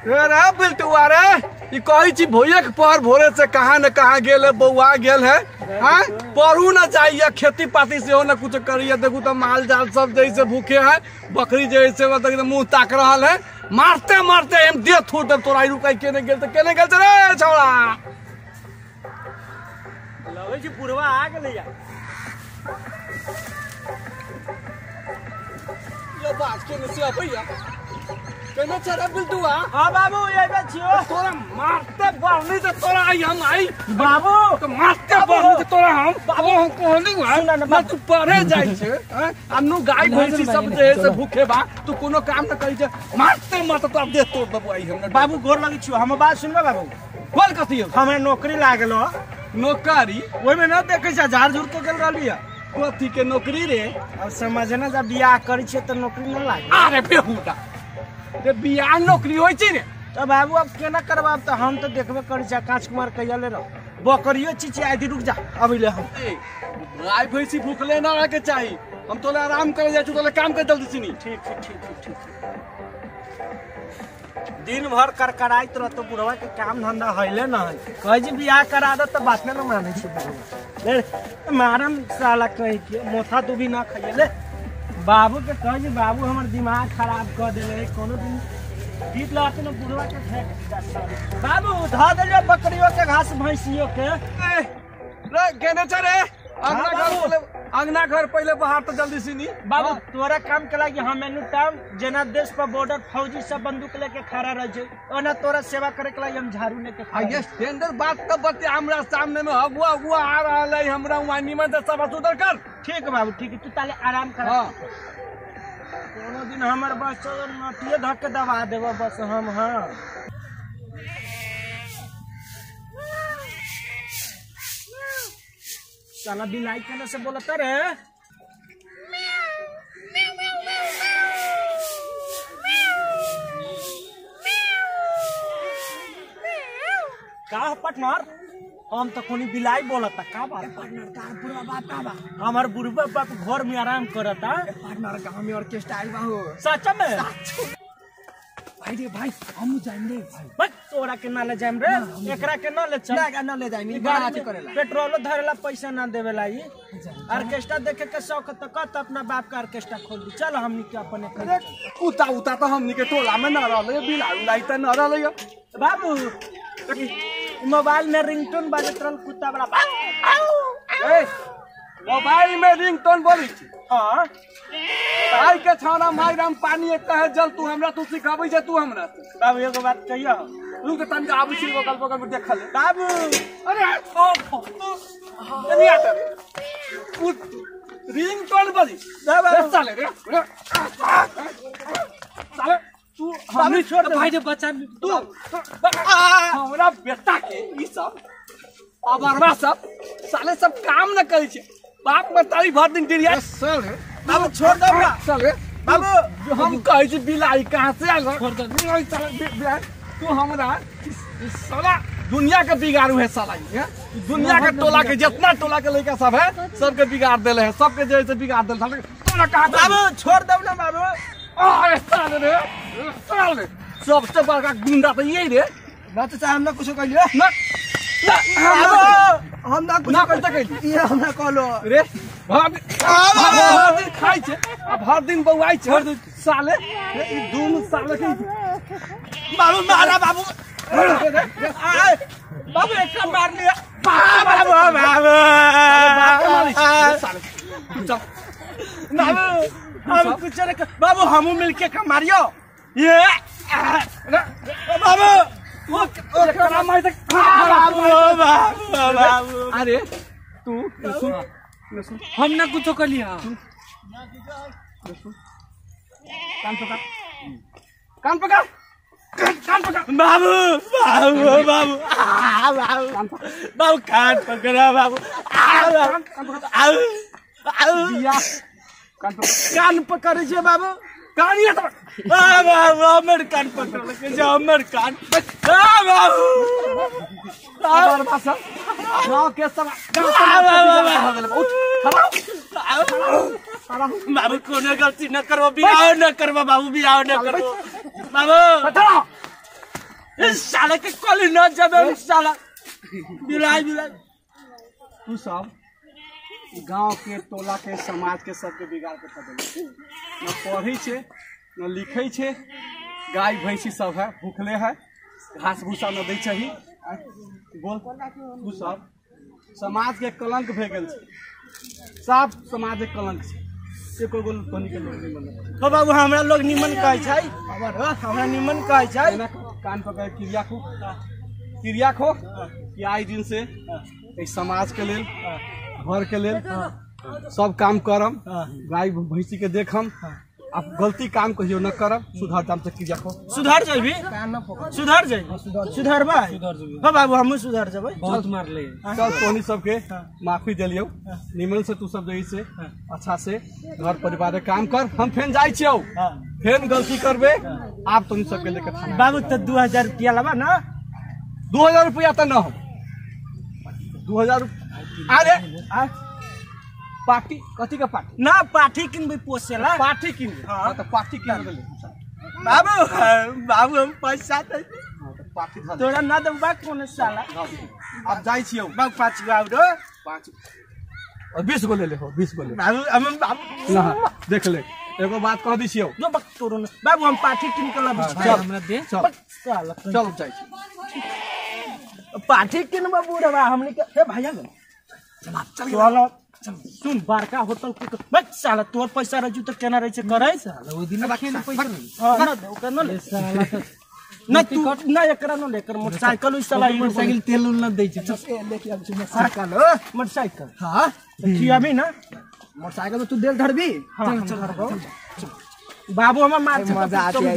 रे बिल्टुआ रे, ई कहै छी भोये के पहर भोरे से कहाँ न कहाँ गेल है, बौआ गेल है। हाँ पढ़ू न जाइए, खेती पाती सेहो न कुछ करिए। देखू तो माल जाल सब जैसे भूखे है, बकरी जैसे मतलब मुँह ताक रहल है। मारते मारते हम दे थोड़ दे तोरा रुकाई केने गेल त केने गेल रे छौड़ा। लगै छै बुढ़वा आ गेलै यार। यो बात केने से अबैया केने छै रे बिल्टुआ? हां बाबू एबे छियो। तोरा मारते बढ़नी से तोरा आई हम आई बाबू तो मारते बढ़नी से तोरा हम बाबू हम कहनी ना तू पढ़े जाय छै। हां आ नु गाय भैंसी सब जे से भूखे बा, तू कोनो काम न करी छै। मारते मारते तो अब दे तोड़ देबो आई हम। बाबू गोर लगै छियो, हम बात सुनबा बाबू? बोल कथी? हमरा नौकरी लागल। नौकरी? ओइ में न देखै छै झाड़ झूड़ के गेल रहली है। कथी के नौकरी रे? अब समझना जब बियाह करै छियै त नौकरी न लागे। अरे बेहुदा रे, बियाह नौकरी होइ छै रे? तो बाबू अब केना करबाब? त हम तो देखबे करै छियै कांच कुमार कहिया ले रह बकरियो चिची आदि। रुक जा अभी ले हम। गाय भैंसी भूखले ना रह के चाही। हम तोला आराम करे जाइ छी, तोला काम कर जल्दी सिनी। ठीक ठीक ठीक ठीक ठीक। दिन भर करकराइत रहतो बुढ़वा के काम धंधा हइले न है। कहै छी बियाह करा दे त बात न मानै छै बुढ़वा। ले मारम साला कहि के मोथा तू भी ना खाइए ले। बाबू के कहै छी बाबू हमर दिमाग खराब क देले, कोनो दिन गीत लाते न बुढ़वा के फेंक जा साले। बाबू ध देलियो बकरियो के घास भैंसियो के। रे केने छ रे? अंगना घर पहिले, अंगना घर पहिले बाहर तो जल्दी सिनी। बाबू तोरा काम के लागी हम एनु टाइम जेना देश पर बॉर्डर फौजी सब बंदूक लेके खड़ा रह छै ओना तोरा सेवा करे के लागी हम झाड़ू लेके खड़ा। ये स्टैंडर्ड बात तो बते हमरा सामने में अगुआ अगुआ आ रहल है हमरा वहां निमन से सब सुधर कर। ठीक बाबू ठीक, तू ताले आराम कर। हां कोनो दिन हमर बस चल नटिए धक के दबा देबो बस हम। हां साला बिलाई केने से बोलता रे? का पार्टनर हम तो कोनी बिलाई बोलता का बात? पार्टनर का बुढ़वा बाप का बा? हमार बुढ़वा बाप घर में आराम करता। पार्टनर गांव में ऑर्केस्ट्रा आइल बा हो। सच में? भाई रे भाई हम जाइम रे भाई। बस तोरा के ना ले जाइम रे, एकरा के ना ले चल। ना ना ले जाइम, ई बड़ा अथी करेला। पेट्रोल धरेला पैसा ना देवेला ई। ऑर्केस्ट्रा देखे के शौक त कत अपना बाप का ऑर्केस्ट्रा खोल दी। चल हमनी के अपने अरे कुत्ता उता त हमनी के टोला में ना रहले, बिलाई उलाई त ना रहले। बाबू मोबाइल में रिंगटोन बजत रहल कुत्ता वाला। ए मोबाइल में रिंगटोन बोली छी? हां भाई के छाना माई राम पानी एक है जल तू हमरा तू सिखाबै छै तू हमरा। बाबू एगो बात कहियो। रुक तन आबै छी बगल बगल में देखल। बाबू अरे ओ तनी आता रे रिंगटोन बजी। बाबू साले रे साले तू हमनी छोड़ दे भाई रे बच्चा तू हमरा बेटा के ई सब अबरवा सब साले सब काम न करै छै। बाप मतारी भर दिन डिरिया साले। बाबू छोड़ दे हमरा साले। बाबू हम कहै छी बिलाई कहाँ से आयल? छोड़ दे साले तू हमरा साला दुनिया के बिगाड़ू है साला। दुनिया के टोला के जितना टोला के लड़का सब है सबके बिगाड़ देले है, सबके जैसे बिगाड़ देले साले। तोरा कहाँ? बाबू छोड़ दे ना बाबू। अरे साले रे साले सबसे बड़का गुंडा तो यही रे। ना तो चाहे हम ना कुछ कहियो ना ना हम ना कुछ ना कुछ कहियो। ये हमरा कहलो रे भर दिन खाइ छै आ भर दिन बौआइ छै साले। ई दुनू साले के बाबू मारा बाबू बाबू एक मार लिया बाबू बाबू साले चल बाबू हम कुछ नहीं बाबू हमू मिलके का मारियो ये बाबू वो एकरा मार तक बाबू बाबू बाबू। अरे तू सुन हम ना कुछ कर लिया। कान पकड़ कान पकड़ कान पकड़ बाबू बाबू बाबू बाबू बाबू कान पकड़ा बाबू। कान पकड़ जे बाबू कान ये तो बाबू हमर कान पकड़ के जे हमर कान बाबू और भाषा गांव के सब उठ खड़ा खड़ा। बाबू कोनो गलती न करबो, बियाह न करबो बाबू, बियाह न करबो बाबू। खड़ा इस साले के कल न जबे साला बिलाई बिलाई। तू सब गांव के टोला के समाज के सबके बिगाड़ के धऽ देलक। न पढ़ै छै न लिखै छै, गाय भैंसी सब है भूखले है, घास भूसा न दै छही। बोल तू सब समाज के कलंक भए गेल छै, सब समाज के कलंक छै, एको गो तोहनी के लोग निमन। हो बाबू हमरा लोग निमन कहै छै, हमरा निमन कहै छै। कान पकड़ क्रिया खो, क्रिया खो कि आइ दिन से एहि समाज के लेल घर के लेल सब काम करम, गाय भैंसी के देखम, आप गलती काम कहियो न करब, सुधर जाम से क्रिया खो। सुधर जइबी, सुधर जइबी, सुधरबा। हो बाबू हमहूँ सुधर जबै। बहुत मारले। चल तोहनी सबके माफी देलियौ, निमन से तू सब जइ से अच्छा से घर परिवार के काम कर। हम फेन जाइ छियौ, फेन गलती करबे आप तोहनी सबके लेके थाना। बाबू तो 2000 रुपया लबा ना। 2000 रुपया तो न हो, 2000 अरे पार्टी कथी के पार्टी ना, पाठी किनबे पोसेला, पाठी किनबे। हां त पाठी किन देले बाबू। बाबू हम पैसा दे, पाठी धर तोरा ना देबा कोन साला। अब जाइ छियौ बाबू 5 गो आउरो 5 और 20 गो ले ले हो, 20 गो ले बाबू। हम बाबू ना देख ले एगो बात कह दी छियौ जो बक तोरो ना बाबू, हम पाठी किन के लाबी चल हमरा दे, चल साला चल जाइ छी पाठी किनबा बुढ़वा हमनी के। हे भैया चल चल सुन बड़का होटल को बस साला तोर पैसा रजू त केना रहै छै करै साला ओइ दिन खेल पैसा हां ना ओकर न ले साला ना तू ना एकरा न ले, एकर मोटरसाइकिल उ साला मोटरसाइकिल तेल उल न दै छै। चल लेके आब छै मोटरसाइकिल, मोटरसाइकिल हां खियाबी ना मोटरसाइकिल तू देल धरबी। चल चल बाबू हमर मार मजा आती है।